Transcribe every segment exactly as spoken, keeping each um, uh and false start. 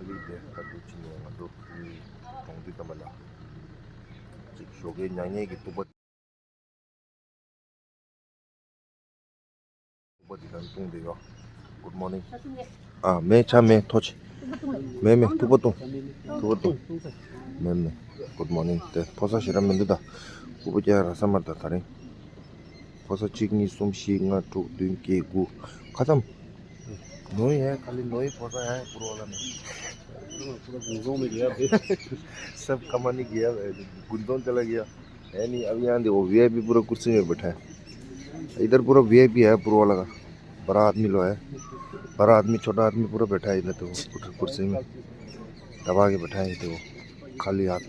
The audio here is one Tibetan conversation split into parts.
ལིག་དེ་ད་དུ་ཕྱིན་ནས་ང་ཚོ་ཕུལ་གྲོང་དུས་ཙམ་པ་ལ་ཅིག་ཞོགས་ཀའི་ཉལ་ཉལ་གྱི་ཐུག་པ། ཐུག་པ་དེ་གང་བཏུང་དེ་ཡོད། Good morning། ཨ་མེ་ཆ་མེ་ཐོ་ཆེ། མེ་མེ་ཐུག་པ་བཏུང་། ཐུག་པ་བཏུང་། མེ་མེ། Good morning། དེ་ཕོ་ས་ཞེ་དྲག་མི་འདུག་ད། ཀུ་པོ་རྒྱག་ར་ས་མར་ད་ད་རིང་། ཕོ་ས་གཅིག་གཉིས་གསུམ་བཞི་ལྔ་དྲུག་བདུན་བརྒྱད་དགུ། ཁ་ཙམ། ནོ་ཡ་ཁ་ལི་ནོ་ཡི་ཕོ་ས་ཡ་པུར་བ་ལ་ནི། सब कमाने गया है, गुंदों चला गया। है नहीं, अब यहाँ देखो, वीआईपी पूरा कुर्सी में बैठा है। इधर पूरा वीआईपी है, पूरा वाला का। बड़ा आदमी लो है, बड़ा आदमी, छोटा आदमी पूरा बैठा है इधर तो, कुर्सी में दबा के बैठा है। तो खाली हाथ।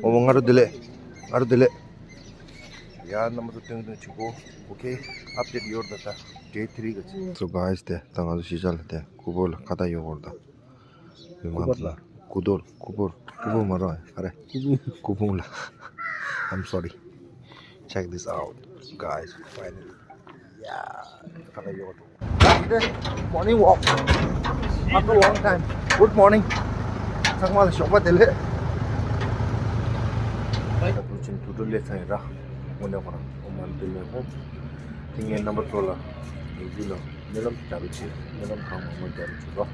ओ, वो ngaroo dile, ngaroo dile। यार नंबर तो टेंग टेंग छिको। OK, update your data। Day three का। So guys, ते तंगा तो शीशा लेते हैं। कुबोल खाता यो करता। ཀུ་བོར་ལ། ཀུ་དོལ། ཀུ་བོར། ཀུ་བོ་མ་རེད། ཨ་རེ། ཀུ་བོ། ཀུ་བོ་ལ། I'm sorry. Check this out, guys. Finally. Yeah. Morning walk. After long time. Good morning. ཚང་མ་ལ་ཞོགས་པ་བདེ་ལེགས། ད་དུ་ཕྱིན་དུ་དུ་ལས་ཚང་ཡིན་ར། དངོས་གནས་ཁོ་རང་ཨོ་མ་འདི་ལས་ཧོ། དེ་ངའི་རྣམ་པ་ཚོ་ལ་ཡོད་རྒྱུ་ལ་སྨོན་ལམ་རྒྱ་རུ་ཆེ། སྨོན་ལམ་གང་མང་མང་རྒྱ་རུ་ཆེ་རོ།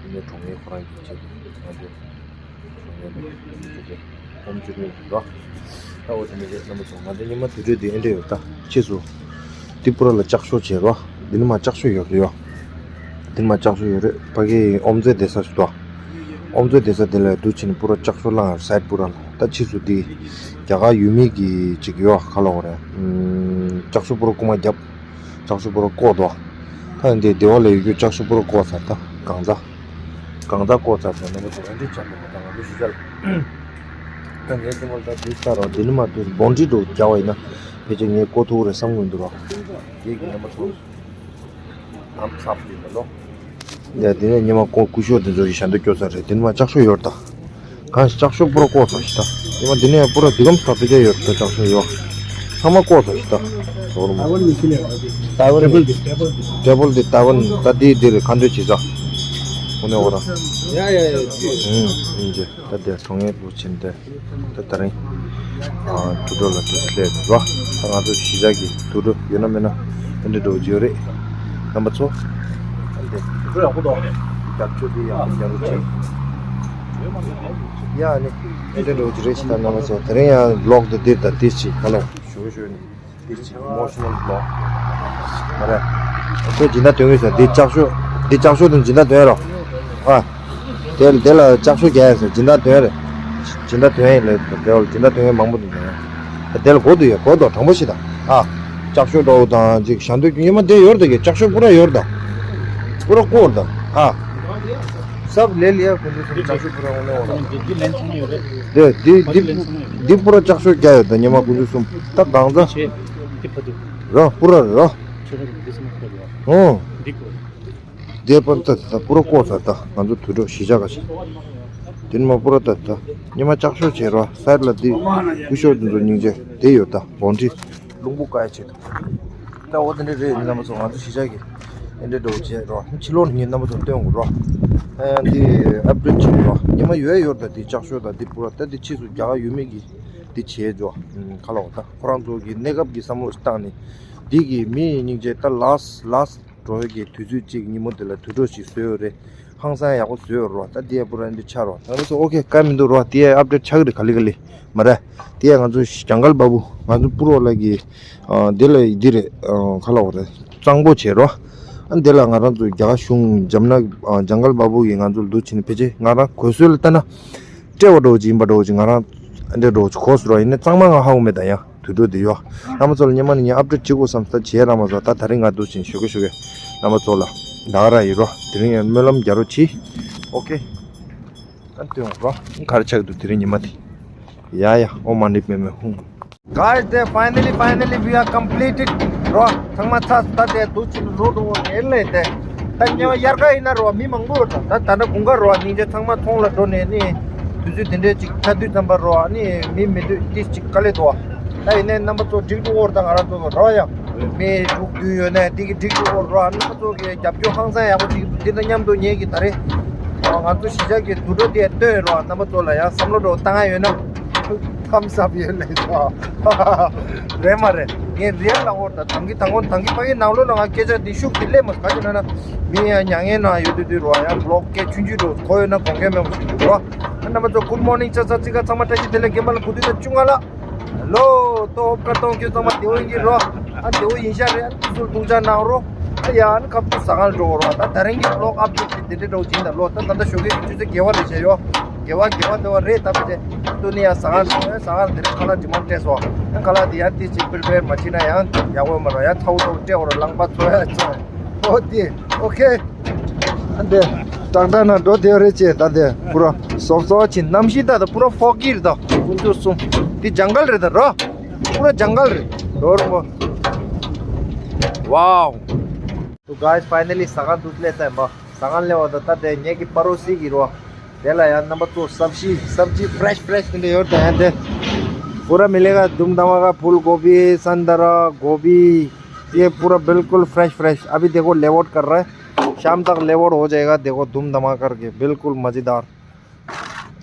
དེ་ནས་གྲོང་ངེ་ཁོ་རང་གི་ཆེད་དུ་ང་ཚོ་གྲོང་ངེ་ལ་ཡོད་རྒྱུ་ལ་ཧོམ་ཆུ་ནས་རོ། ད་འོ་དེ་ནས་རྣམ་པ་ཚོ་ང་ཚོ་ཉི་མ་དུས་ཚོད་འདི་ཨེ་འདྲ་ཡོད་ད་ཕྱིས་སུ། ཏི་པུ་ར་ལ་ལྕགས་ཤོག་བྱེད་རོ། འདི་ནི་མ་ལྕགས་ཤོག་ཡོད་རེད་ཡོ། འདི་ནི་མ་ལྕགས་ཤོག་ཡོད་རེད། ཕ་གི་ཨོམ་ཙེ་བསྡད་ས་ཞིག་ཏོ། ཨོམ་ཙེ་བསྡད་ས་དེ་ལ་འདུག་ཕྱིན་པུ་ར་ལྕགས་ཤོག་བླངས་སའིད་པུ་ར་ལ། ད་ཕྱིས་སུ་འདི་རྒྱ་གར་ཡུལ་མི་གི་ཅིག་ཡོ་ཁ་ལོ་རེད། ལྕགས་ཤོག་པུ་ར་རྐུ་མ་བརྒྱབ། ལྕགས་ཤོག་པུ་ར་བཀོག་ཏོ། ད་འདི་སྡེ་བ་ལ་ཡོད་རྒྱུ་ལྕགས་ཤོག་པུ་ར་བཀོག་ཚར། ད་གང་ཚ། གང་ཚ་བཀོག་ཚར་ད་ནམ་པ་ཚོ་ཨ་འདྲི་ཆགས་པ་ད་ང་ཚོ་ཤི་ཆ་ལ། ད་ངའི་སེམས་ཁ་ད་དུས་ལྟ་རོགས་འདི་ནི་མ་དུས་སུ་བོན་ཌི་འགྲོ་རྒྱག་པ་ཡིན་ན་ཕལ་ཆེར་ངའི་ཀོ་ཐུག་རེད་བསམ་གྱི་འདུག་རོགས། ངེད་ཀྱི་རྣམ་པ་ཚོ་དམ་ཚབ་ཡིན་པ་ལོ། ཡ་དེ་ནས་ཉི་མ་ཀོ་སྐུ་ཞབས་དེ་ཚོ་ཡི་ཞལ་འདོན་སྐྱོ་ས་རེད། དེ་ནི་མ་ལྕགས་ཤོག་ཡོད་ད། གང་ཞིག་ལྕགས་ཤོག་པུ་ར་བཀོག་ཚར་ཞིག་ད། ཉི་མ་འདི་ནས་པུ་ར་འདི་གམ་ས་དེ་ག་ཡོད་ད་ལྕགས་ཤོག་ཡོད། ཚང་མ་བཀོག་ཚར་ཞིག་ད། ཟོར་མོ། ཏེ་བལ་འདི། ཏེ་བལ་འདི་ཏེ་བལ་འདི། ད་འདི་འདི་རེད་ཁ་འདོན་བྱེད་ས། ཁོ་ནས་འོ་ར། ཡ་ཡ་ཡ། ཨུམ་ཨུམ་ཇེ། ད་དེ་གྲོང་ངེ་བུ་ཆེན་དེ། ད་ད་རིང་། ཨ་དུད་འགྲོ་ལ་དུ་སླེབས་འདུག་ར། ད་ང་ཚོ་གཞིས་ཆགས་ཀྱི་དུད་འགྲོ་ཡོད་ན་མེད་ན་ཨེ་འདྲ་འགྲོ་རྒྱུ་རེད། རྣམ་པ་ཚོ། ཨ་འདི། དུད་འགྲོ་ཡག་པོ་འདུག་རྒྱབ་ཆོས་འདི་ཡག་པོ་རྒྱག་རོགས་བྱེད། ཡ་ནི། ཨེ་འདྲ་འགྲོ་རྒྱུ་རེད་ཤི་ད་རྣམ་པ་ཚོ། དེ་རིང་ཡང་ལོག་འདི་འདིར་ད་འདིར་ཅིག་ག་ལོག་ཞུ་ཞུ་ནི། འདི་ཅིག་ཨི་མོ་ཤི་ནལ་བི་ལོག་མ་རེད། ཁོས་སྦྱིན་བདག་སྟོན་གྱི་ཟེར། འདི་ལྕགས་ཤོག་འདི་ལྕགས་ཤོག་དང་སྦྱིན་བདག་སྟོན་རོགས། ཨ། དེ་ལ་དེ་ལ་ལྕགས་ཤོག་རྒྱག་ཡ་ཟེར། སྦྱིན་བདག་སྟོན་རེད། སྦྱིན་བདག་སྟོན་ཡིན་ལས་དེ་ལ་སྦྱིན་བདག་སྟོན་མཁན་མང་པོ་འདུག་ནས། དེ་ལ་གོ་འདུག་ཡ་གོ་འདུག་དྲང་པོ་ཞིག་དང་། ཨ། ལྕགས་ཤོག་འདྲ་བོ་དང་ཅིག་ཞལ་འདོན་རྒྱུ་ཉི་མ་དེ་ཡོད་ད་གི་ལྕགས་ཤོག་པུ་ར་ཡོད་ད། པུ་ར་བཀོག་ད། ཨ། སབ་ལེ་ལེ་ཡ་གོ་འདུག་ལྕགས་ཤོག་པུ་ར་འོ་ནས་འོ་ད། འདི་འདི་ལེན་ཚང་ཡོད་རེད། དེ་འདི་འདི་འདི་པུ་ར་ལྕགས་ཤོག་རྒྱག་ཡོད་ད་ཉི་མ་དགུ་བཅུ་གསུམ་ད་གང་ཚ། ར་པུ་ར་ར། ཨོ། འདི་པར་ད་ད་པུ་ར་བཀོག་ཚར་ད་ང་ཚོ་དུད་འགྲོ་གཞིས་ཆགས་ཀ་ཞིག་དེ་ནི་མ་པུ་ར་ད་ད་ཉི་མ་ལྕགས་ཤོག་བྱེད་རོགས་སའིད་ལ་འདི་སྐུ་ཞབས་དེ་ཚོ་སྙིང་རྗེ་དེ་ཡོད་ད་བོན་ཌི་རླུང་བུ་བཀག་ཡ་ཆེད་དུ། ད་འོ་དེ་འདྲ་རེད་རྣམ་པ་ཚོ། ང་ཚོ་གཞིས་ཆགས་ཀྱི་ཨེ་འདྲ་འགྲོ་བྱེད་རོགས། ཕྱི་ལོགས་ནས་ངས་རྣམ་པ་ཚོ་སྟོན་དགོས་རོགས། ཨ་ཡང་འདི་ཨབ་ཌེཊ་བྱེད་རོགས། ཉི་མ་ཡོད་ཡོད་ད་འདི་ལྕགས་ཤོག་ད་འདི་པུ་ར་ད་འདི་ཕྱིས་སུ་རྒྱ་གར་ཡུལ་མི་གི་འདི་བྱེད་འཇོག་ཁ་ལོག་ད་ཁོ་རང་ཚོ་གི་གནས་སྐབས་ཀྱི་བསམ་བློ་བཏང་ནས་འདི་གི་མི་ཡི་སྙིང་རྗེ་ད་ལཱསི་ཊི་ལཱསི་ཊི་འགྲོ་བའི་གི་དུས་ཚོད་ཅིག་ཉིན་མོ་དེ་ལ་དུད་འགྲོ་ཞིག་བཟོས་ཡོད་རེད། ཧང་སང་ཡག་པོ་བཟོས་ཡོད་རོ། ད་དེ་ཡ་པུ་ར་འདི་ཆགས་རོ། ད་ང་ཚོ་ཨོ་ཁེ་བཀའ་མི་འདུག་རོ། དེ་ཡ་ཨབ་ཌེཊ་ཆགས་རེད་ག་ལེ་ག་ལེ་མ་རེད། དེ་ཡ་ང་ཚོ་ཇང་གལ་བ་བུ་ང་ཚོ་པུ་རོ་ལ་གི་ཨ་དེ་ལ་འདི་རེད། ཨ་ཁ་ལོག་རེད། གཙང་པོ་བྱེད་རོ། ཨ་དེ་ལ་ང་རང་ཚོ་རྒྱ་གར་གཞུང་འཇམ་ན་ཨ་ཇང་གལ་བ་བུ་གི་ང་ཚོ་ལ་འདུག་བྱས་ནས་ཕལ་ཆེར་ང་རང་གོ་སྲོལ་ལ་ལྟ་ན། སྤྲེལ་བ་འདྲ་བོ་ཅིག་ཡིན་པ་འདྲ་བོ་ཅིག་ང་རང་འདྲ་འདྲ་བོ་ཅིག་གོ་སོང་ར། ཡིན་ནའི་གཙང་མ་ང་ཧ་གོ་མེད་ད་ཡང་དུད་འགྲོ་འདི་ཡོ། རྣམ་པ་ཚོ་ལ་སྙན་མ་ནི་ངས་ཨབ་ཌེཊ་བྱེད་དགོས་བསམ་ས་བྱས་ར་མ་སོང་། ད་ད་རིང་ང་འདུག་ཅིང་ཞུ་གི་ཞུ་གི་རྣམ་པ་ཚོ་ལ་ད་ག་ར་ཡིན་རོ། དེ་རིང་ཡང་སྨོན་ལམ་རྒྱག་རོགས་གྱིས། ཨོ་ཁེ། ད་སྟོན་རོ། ག་རེ་ཆགས་འདུག་དེ་རིང་ཉི་མ་དེ། ཡ་ཡ་ཨོ་མ་ནི་པེ་མེ་ཧུང་། Guys, they finally, finally, we are completed. རོ། ཚང་མ་ཚར་ད་དེ་དུ་ཕྱིན་རོ་འགྲོ་བ་ཨེ་ལས་དེ། ད་ཉེ་བ་དབྱར་ཁ་ཡིན་ན་རོ་མི་མང་པོ་ད་ད་ད་ད་དགུན་ཁ་རོ་སྙིང་རྗེ། ཚང་མ་ཚོང་ལ་འགྲོ་ནས་ནི་དུས་ཚོད་དེ་འདྲས་ཅིག་ཆ་དུས་ཙམ་པ་རོ་ནི་མི་མི་འདུག་ཏིས་ཅིག་དཀའ་ལས་འདུག་བ། ད་ཡིན་ནའི་རྣམ་པ་ཚོ་འགྲིག་འགྲོ་བོར་ད་ང་རང་ཚོ་རོ་ཡ་མི་དྲུག་བདུན་ཡོད་ནའི་འདི་གི་འགྲིག་འགྲོ་བོར་རོ། རྣམ་པ་ཚོ་གི་རྒྱབ་སྐྱོར་ཧང་སང་ཡག་པོ་ཅིག་འདི་ད་མཉམ་དུ་ངེད་ཀྱི་ད་རེས་ ང་ཚོ་གཞིས་ཆགས་ཀྱི་དུད་འགྲོ་དེ་ལྟོས་རོགས། རྣམ་པ་ཚོ་ལ་ཡང་བསམ་བློ་འདྲ་བཏང་ཡ་ཡོད་ན་thumbs up ཡོད་ལེ་ཤོག་རེད་མ་རེད། ངས་རེད་ལབ་འོ་ད་དང་གི་དང་གོ་དང་གི་ཕ་གི་ནང་ལོགས་ལ་ང་སྐད་ཆ་འདི་ཤུགས་ཀྱིས་སླེབས་མ་ག་ཅི་ན་ན་མི་ཡང་མྱ་ངན་ན་ཡོད་དུས་དུས་རོགས། ཡང་vlog་སྐད་ཆུང་ཆུང་འགྲོ་གོ་ཡོད་ན་དགོངས་འགལ་མེད་པ་ཞིག་འདུག་རོགས། རྣམ་པ་ཚོ་good morning ཅག་ཅག་ཅིག་ག་ཚང་མ་བཀྲ་ཤིས་བདེ་ལེགས། རྒན་པ་ལ་གོ་དུས་ད་བཅུ་ལྔ་ལ། ལོ། ཏོ་ཨོབ་ཀ་ཏོང་ཁྱོད་ཚང་མ་བདེ་བོ་ཡིན་གྱི་རོ། ཨ་བདེ་བོ་ཡིན་ཤག་རེད། ཨ་ཐུགས་སུ་ཐུགས་ཅག་གནང་རོ། ཨ་ཡ་ཨ་ནི་ཁ་ཐུག་ཟ་ཁང་འགྲོ་རོ། ད་ད་རིང་གི་vlog update དེ་འདྲ་འདྲ་བོ་ཅིག་ད་ལོ། ད་ད་ལྟ་ཞོགས་ཀས་ཆུ་ཚོད་བརྒྱད་པ་རེད་བྱས་ཡོ། བརྒྱད་པ་བརྒྱད་པ་དེ་བ་རེད་ད་བྱས། ཏུ་ནི་ཡ་ཟ་ཁང་འགྲོ་ཡ། ཟ་ཁང་དེ་རིང་ཁ་ལག་demand སྤྲད་སོང་། ཨ་ཁ་ལག་དེ་ཡ་ཏི་ཅིག་prepare མ་བྱེད་ན་ཡང་ཡག་པོ་མ་རོ། ཡ་ཚ་བོ་ཚ་བོ་སྤྲད་འོ་རོ། རླངས་པ་ཚོ་ཡ་ཚོ། ཨོ་དེ་ཨོ་ཁེ། ཨ་འདི་ཏག་ཏག་ན་འགྲོ་དེ་རེད་ཅེ། ད་འདི་པུ་ར་སོག་སོག་ཅིག་གནམ་གཤིས་ད་ད་པུ་ར་ཕོག་གི་རེད། ད་ཀུན་སྤྱོད་གསུམ་དེ་ཇང་གལ་རེད་ད་རོ། པུ་ར་ཇང་གལ་རེད་རོ་རོ། Wow. So guys, finally ཟ་ཁང་དུ་སླེབས་ཚར་ཡིན་པ། ཟ་ཁང་སླེབས་པ་ད་ད་དེ་ངེད་ཀྱི་པ་རོ་སི་གི་རོ། དེ་ལ་ཡང་རྣམ་པ་ཚོ་སབ་ཞི་སབ་ཞི་fresh fresh དེ་འདྲ་ཡོད་ད། ཡང་དེ་पूरा मिलेगा, धूम धमाका, फूल गोभी, संतरा, गोभी, ये पूरा बिल्कुल fresh fresh। अभी देखो लेआउट कर रहा है। शाम तक लेबर हो जाएगा। देखो धूम धमाका करके बिल्कुल मज़ेदार,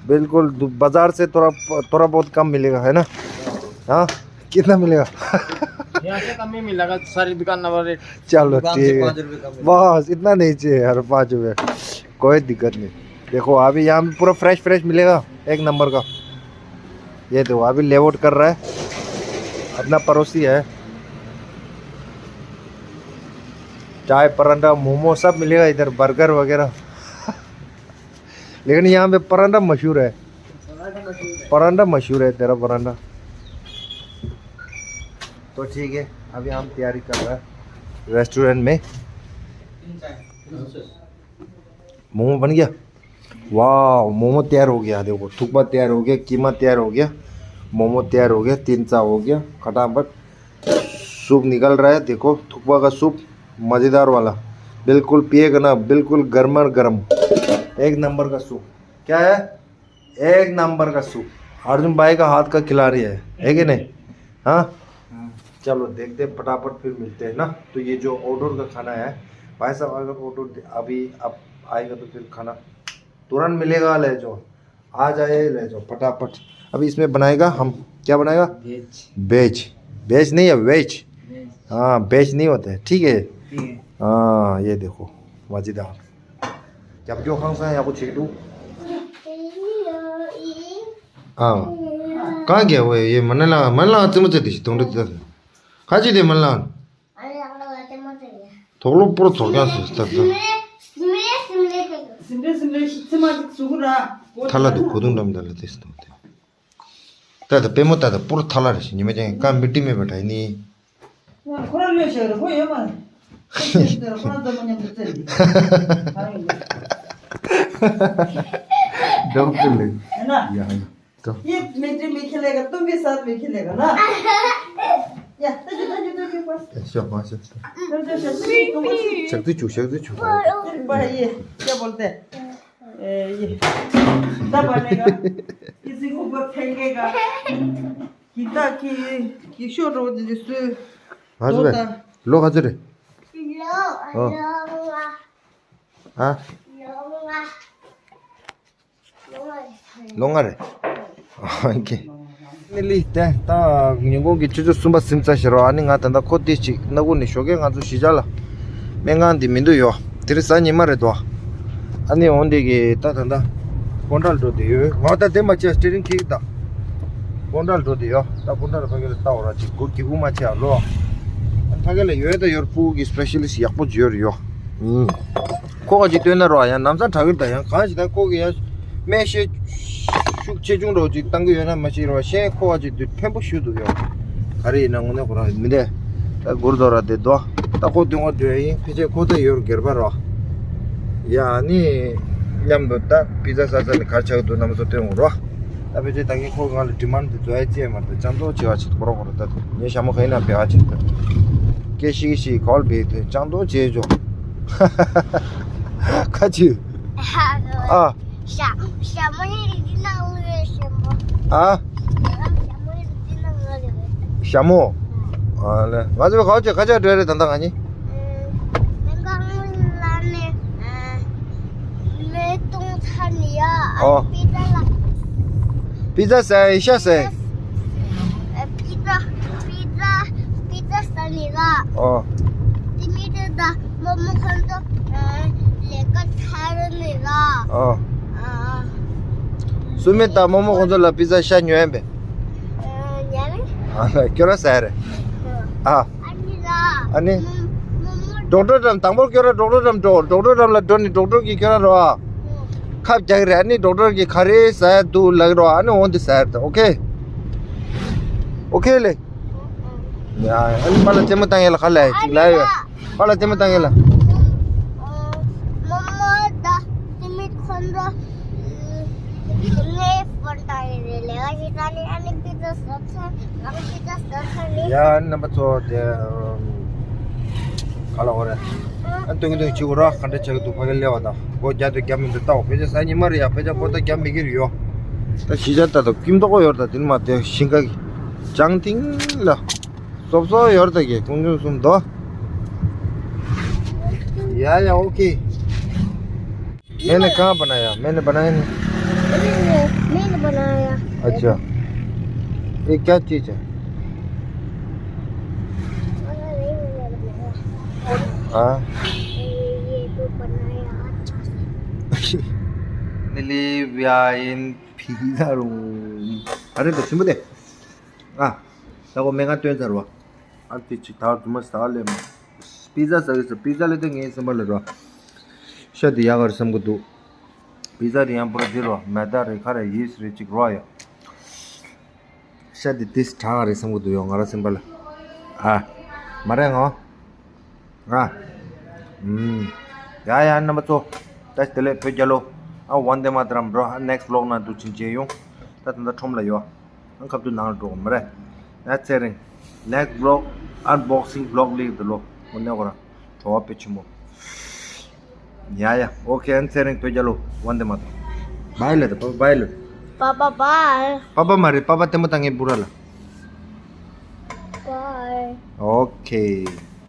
बिल्कुल दु- बाजार से थोड़ा थोड़ा बहुत कम मिलेगा, है ना? हाँ, कितना मिलेगा? यहाँ से कम ही मिलेगा, सारी दुकान नंबर रेट। चलो दुकान से ठीक है। पाँच रुपये कम मिलेगा। बस इतना नहीं चाहिए यार, पाँच रुपये, कोई दिक्कत नहीं। देखो अभी यहाँ पे पूरा फ्रेश फ्रेश मिलेगा, एक नंबर का। ये देखो अभी लेआउट कर रहा है, अपना पड़ोसी है। चाय, परांठा, मोमो सब मिलेगा इधर, बर्गर वगैरह। लेकिन यहाँ पे परांठा मशहूर है। परांठा मशहूर है। परांठा मशहूर है, तेरा परांठा। तो ठीक है, अभी हम तैयारी कर रहे हैं रेस्टोरेंट में। मोमो बन गया। वाह, मोमो तैयार हो गया। देखो थुक्पा तैयार हो गया, कीमा तैयार हो गया, मोमो तैयार हो गया, तीन सा हो गया। खटाफट सूप निकल रहा है, देखो थुक्पा का सूप मज़ेदार वाला, बिल्कुल पिएगा ना, बिल्कुल गर्मा गर्म, एक नंबर का सूप। क्या है, एक नंबर का सूप। अर्जुन भाई का हाथ का खिलाड़ी है, है कि नहीं? हाँ, चलो देखते हैं, फटाफट फिर मिलते हैं ना। तो ये जो ऑर्डर का खाना है, भाई साहब अगर ऑर्डर अभी आप आएगा तो फिर खाना तुरंत मिलेगा, ले जाओ, आ जाए, ले जाओ फटाफट। अभी इसमें बनाएगा हम, क्या बनाएगा? वेज। वेज, वेज नहीं है, वेज। वेज। हाँ, वेज नहीं होता है, ठीक है। ठीक है। हाँ, ये देखो, मज़ेदार। क्या जो खान सा है, आपको छेक दो। हाँ। कहाँ गया वो? ये मन ला, मन ला, तुम से दिस, तुम तो, कहाँ जी दे मन ला? ཐོག་ལོ་པོར་ཐོག་ཀྱང་སུ་སྟབས་དང་། སིམ་རེ་སིམ་རེ་ཤི་ཚི་མ་ཅིག་སུ་གུ་ར། ཐ་ལ་དུ་གོ་དུང་འགྲམ་ད་ལ་ཏེ་སྟོང་ཏེ། ད་ད་པེ་མོ་ད་ད་པོར་ཐ་ལ་རེ་ཤི་ཉི་མ་ཅན་ཀ་མི་ཏི་མེ་བ་ཏྲ་ནི། ཁོ་ར་ལོས་ཤ་ར་ཁོ་ཡོད་མ་རེད། ཁོ་ར་ཙམ་མ་ཉམས་དུ་ཙེ་རེད། ད་ཡོད་ལེ། ཡ། ये मेरे में खेलेगा, तुम भी साथ में खेलेगा ना? या, तजु, तजु, तजु, बस। शो, हाँ, शो। तजु, शो, शो, शो। शक्ति चू, शक्ति चू। ये, क्या बोलते हैं? ए, ये। दबा लेगा। किसी को ऊपर फेंकेगा। कितना की, किशोर रोज जिससे हाँ, होता। लोग हाजिर है। हाँ। हाँ। ལོ་ལྔ་རེད། ཨོ་ཁེ། ནི་ལི་ཏེ་ད་ཉིན་གུང་གི་ཆུ་ཚོད་གསུམ་པ་ཟིན་ཚར་ཤག་རོ། ཨ་ནི་ང་ད་ལྟ་ཁོ་དེ་ཅིག་སྣ་ཁུག་ནས་ཞོགས་ཀས་ང་ཚོ་གཞིས་ཆགས་ལ་སྨན་ཁང་འདི་མི་འདུག་ཡོ། དེ་རིང་གཟའ་ཉི་མ་རེད་དོ། ཨ་ནི་འོན་ཏེ་གི་ད་ད་ད་ཀོན་ཀྲལ་འགྲོ་དེ་ཡོད། ང་ད་དེ་མ་ཆེ་སི་ཊི་རིང་ཁིག་ད་ཀོན་ཀྲལ་འགྲོ་དེ་ཡོ། ད་ཀོན་ཀྲལ་ཕ་གི་ལ་ལྟ་འོ་ར་ཅིག་སྒུག་གི་སྒུག་མ་ཆེ་ཨ་ལོ། ཕ་གི་ལ་ཡོད་ད་ཡོར་ཕུག་གི་སི་པེ་ཤ་ལི་སི་ཡག་པོ་ཅིག་ཡོད་རེད་ཡོ། ཁོ་ག་ཅིག་སྟོན་ན་རོ། ཡང་ནམ་སང་དྲག་གི་རེད་ད། ཡང་གང་ཞིག་ད་ཁོ་གི་ཡང་སྨན་ཤེད་ཤུགས་ཆེ་ཆུང་རོ་ཅིག་བཏང་གི་ཡོད་ན་མ་ཤེས་རོ། ཤེས་ཁོ་ག་ཅིག་དུས་ཕན་པོ་ཞུ་འདུག་ཡོ། ག་རེ་ཡིན་ན་དངོས་གནས་ཁོ་རང་མི་འདས་ད་གུར་དོ་ར་དེ་དོ། ད་ཁོ་སྟོན་ག་འདོད་ཡིན་ཕལ་ཆེར་ཁོ་ད་ཡོར་སྒེར་པ་རོ། ཡ་ནི་མཉམ་དུ་ད་པི་ཛ་ས་ས་ནི་གར་ཆགས་འདུག་རྣམ་པ་ཚོ་སྟོན་འོང་རོ། ད་ཕལ་ཆེར་ད་གིན་ཁོ་ང་ལ་ཌི་མན་དེ་བཟོ་ཡ་ཅི་ཡ་མ་རེད། ཅང་ཏོ་ཆེ་བ་ཆེ་ཁོ་རོ་ཁོ་རོ་ད་ངའི་ཞྭ་མོ་ག་ཡིན་ན་བེ་བ་ཆེ་ད་སྐད་ཤིག་ཤིག་གོལ་བེ་དེ་ཅང་ཏོ་ཆེ་ཇོ། ཁ་ཆུ། ཨ། ཞྭ་ཞྭ་མོ་ཡི་རི་དི་ནང་ལུས་ཞེན་པོ། ཨ། ཞྭ་མོ་ཡི་རི་དི་ནང་ལུས་ཞེན་པོ། ཨ་ལེ། ང་ཚོ་ཁ་ཆུ་ཁ་ཆུ་འགྲོ་རེད་ད་ད་ང་གཉིས། མེ་ཏོང་ཚ། ཨོ། པི་ཛ་ལ། པི་ཛ་ཟ་ཡི་ཤ་ཟ་ཡི། ཨ། པི་ཛ། པི་ཛ། པི་ཛ་ཟ་ནི་ལ། ཨོ། དེ་མི་དེ་ད་རྨོ་མོ་ཁོང་ཚོ་ལས་ཀ་ཚར་ནི་ལ། ཨོ། ཨ། སུ་མེད་ད་རྨོ་མོ་ཁོང་ཚོ་ལ་པི་ཛ་ཤ་ཉོ་ཡིན་པས། ཨ། ཉོ་ནི། ཨ། ཁྱོད་རང་ཟ་ཡི་རེད། ཨ། ཨ་ནི་ལ། ཨ་ནི། རྨོ་མོ། ཌོག་ཊར་འགྲམ། དང་པོར་ཁྱོད་རང་ཌོག་ཊར་འགྲམ་འགྲོ། ཌོག་ཊར་འགྲམ་ལ་འགྲོ་ནི་ཌོག་ཊར་གྱིས་ཁྱོད་རང་རོ། ཨ། ཁབ་རྒྱག་གི་རེད། ཨ་ནི་ཌོག་ཊར་གྱིས་ག་རེ་ཟ་ཡ་འདུག་ལབ་ཀྱི་རོ། ཨ་ནི་འོ་འདི་ཟ་ཡ་རེད། ཨོ་ཁེ། ཨོ་ཁེ་ལེ། ཡ། ཨ་ནི་པཱ་ལགས་རྩེད་མོ་བཏང་ཡ་ལ་ཁ་ལ་ཅིག་ལབ་ཡོད། པཱ་ལགས་རྩེད་མོ་བཏང་ཡ་ལ། རྨོ་མོ་དང་དེ་མི་ཁོང་ཚོ་ངའི་ཕོན་བཏང་ཡོད་རེད། ལས་ཀ་ཞིག་བཏང་ནས། ཨ་ནི་པི་ཛ་ཟ་ཚར། རང་པི་ཛ་ཟ་ཚར་ནས། ཡ། རྣམ་པ་ཚོ་དེ། ག་ལ་འོ་རེད། ཨ། སྟོན་གྱི་འདུག་ཅིག་འོ་ར། ག་འདྲ་བྱ་གི་འདུག་ཕ་གི་སླེབས་པ་དང་། སྒོ་རྒྱག་དུས་རྒྱག་མི་འདུག་ལྟ་འོ། ཕལ་ཆེར་གཟའ་ཉི་མ་རེད་ཡ། ཕལ་ཆེར་སྒོ་ད་རྒྱག་མི་གི་རེད་ཡོ། ད་གཞིས་ཆགས་ད་དུ་ཀིམ་ཏོག་གོ་ཡོར་ད་དེ་ནི་མ་དེ་ཞིང་ཁ་གི་ཅང་ཐིང་ལ། སོབ་སོ་ཡོར་ད་གི་ཀུང་ཀུང་སུམ་དོ། ཡ་ཡ། ཨོ་ཁེ། मैंने कहाँ बनाया? मैंने बनाया नहीं। मैंने, मैंने बनाया। अच्छा। ये क्या चीज़ है? हाँ। ये, ये तो बनाया। Nili vya in pizza room. अरे तो सुन दे। ཨ། ད་གོ་མེ་ང་སྟོན་ཚར་བ། ཨ། དེ་ཅིག་ད་རྫུན་མ་ཟ་ལེ་མ། པི་ཛ་ཟ་གི་ཟ། པི་ཛ་ལེ་དེ་ངའི་སེམས་པ་ལ་རོ། ཤ་དེ་ཡག་ག་རེད་བསམ་གི་འདུག་པི་ཛ་དེ་ཡང་པོ་ར་དེ་རོ། མེ་ད་རེད། ཁ་རེད། ཡིས་རེད། ཅིག་རོ་ཡ། ཤ་དེ་ཏིས་དྲག་ག་རེད་བསམ་གི་འདུག་ཡོ། ང་ར་སེམས་པ་ལ། ཨ། མ་རེད་ངོ་། ཨ། ཨུམ། ཡ་ཡ། རྣམ་པ་ཚོ། ད་དེ་ལས་བོད་རྒྱལ་ལོ། ཨ། ཝན་དེ་མ་ཏ་རམ་རོ། ཨ། ནེགསི་ཝི་ལོག་ནང་དུ་ཕྱིན་བྱས་ཡོང་། ད་ད་ལྟ་ཁྲོམ་ལ་ཡོད། ཨང་ཁབ་ཏུ་ནང་ལ་འགྲོ་གི་མ་རེད། ཡ། ཚེ་རིང་། next vlog unboxing vlog ལིག་དུ་ལོ། འོ་ནས་གོ་ར། བྲོ་བ་དཔེ་ཆེན་མོ། ཡ་ཡ། ཨོ་ཁེ། ཨན་ཚེ་རིང་བོད་རྒྱལ་ལོ། ཝན་དེ་མ་ཏ། བའི་ལེ་ད། པ་པ་བའི་ལེ། པ་པ་བའི། པ་པ་མ་རེད། པ་པ་ལྟད་མོ་ལྟ་མཁན་བུ་ར་ལ། བའི། ཨོ་ཁེ།